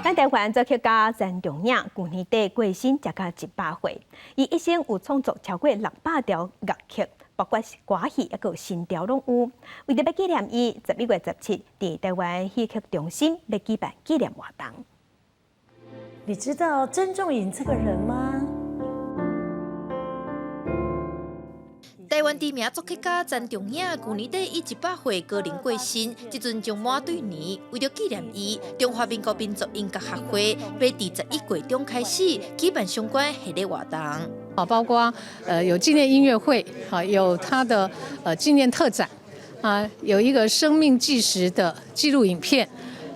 咱台灣作曲家陳長穎，舊年底過身，才甲100歲。伊一生有創作超過600條樂曲，包括是歌戲，抑閣有新調攏有。為著欲紀念伊，11月17佇台灣戲曲中心欲舉辦紀念活動。你知道曾仲穎這個人嗎？台灣知名作曲家陳長穎，舊年底以100歲高齡過身，這陣將滿對年，為著紀念伊，中華民國民族音樂學會欲佇11月中開始舉辦相關系列活動。啊，包括有紀念音樂會，啊，有他的紀念特展，啊，有一個生命紀實的紀錄影片，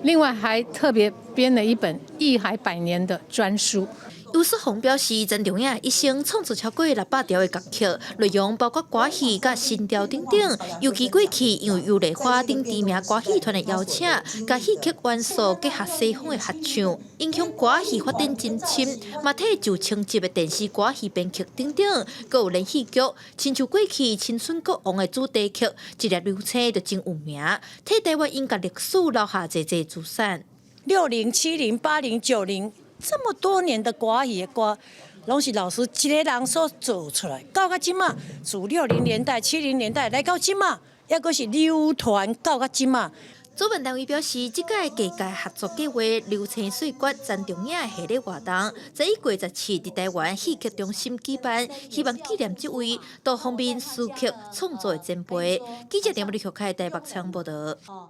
另外還特別編了一本藝海百年的專書。游淑紅表示，陳長穎一生創作超過600條的樂曲，內容包括歌戲佮新調等等。尤其過去因為游麗花等知名歌戲團的邀請，共戲曲元素結合西方的合唱，影響歌戲發展真深。嘛替受稱讚的電視歌戲編曲等等，閣有連續劇，親像過去《青春國王》的主題曲《一粒流星》就真有名，替台灣音樂歷史留下濟濟資產。 60、70、80、90。這麼多年的歌戲的歌，攏是老師一個人所做出來。到這馬，自60年代、70年代來到這馬，抑閣是流傳到這馬。主辦單位表示，這屆各界合作計劃流星歲月陳長穎系列活動，11月17佇台灣戲曲中心舉辦，希望紀念這位多方面詞曲創作的前輩。記者點李學凱台北場報道。